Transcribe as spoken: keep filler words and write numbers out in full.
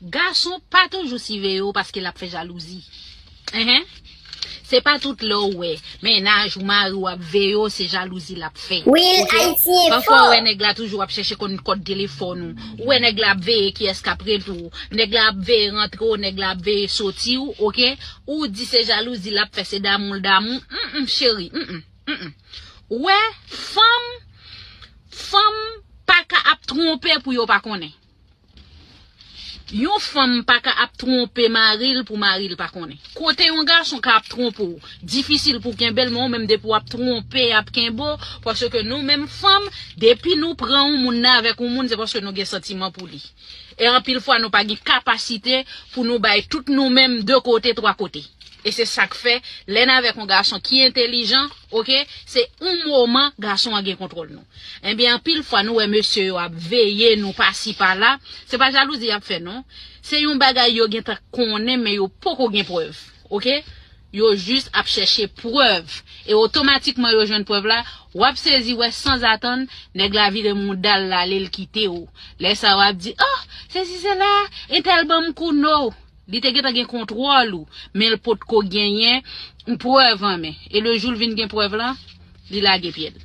Gason pa toujou siveye w paske l ap fè jalouzi. Enhen. Se pa tout lè w wè mennaj ou mari w ap veye w, se jalouzi l ap fè. Wi, Ayiti e Pafwa ou fò. Wè nèg la toujou ap chèche konn kòd telefòn ou. Ou wè nèg la ap veye kiyès k ap rele w. Nèg la ap veye rantre w, nèg la ap veye soti w, oke? Ou di se jalouzi l ap fè, se damou l damou. Mm, mm, cheri, mm, mm, mm, mm. Ou wè, fanm, fanm pa ka ap twonpe pou yo pa konnen. Yon fanm pa ka ap twonpe mari l pou mari l pa konnen. Kote yon gason ka ap twonpe w, difisil pou w kenbe l, men ou menm depi w ap twonpe, ap kenbe w, paske nou menm fanm, depi nou pran yon moun nan avèk yon moun, se paske nou gen santiman pou li. E anpil fwa, nou pa gen kapasite pou nou bay tout nou menm de kote, twa kote. E se sa k fè, lè n avèk yon gason ki entelijan, oke, se yon moman gason an gen kontwòl nou. Ebyen, anpil fwa, nou wè mesye yo ap veye nou pasi pala. Se pa jalouzi y ap fè, non. Se yon bagay yo gentan konnen, men yo poko gen prèv, oke? Yo jis ap chèche prèv. E otomatikman, yo jwenn prèv la, w ap sezi wè sanzatann, nèg la vire mouda l l ale l kite w. Lè sa a, w ap di, oh, sesi sela, entèl ban m kou no. Li te gentan gen kontwòl ou, men l potko genyen prèv an men. E le jou l vin gen prèv lan, li lage pye l.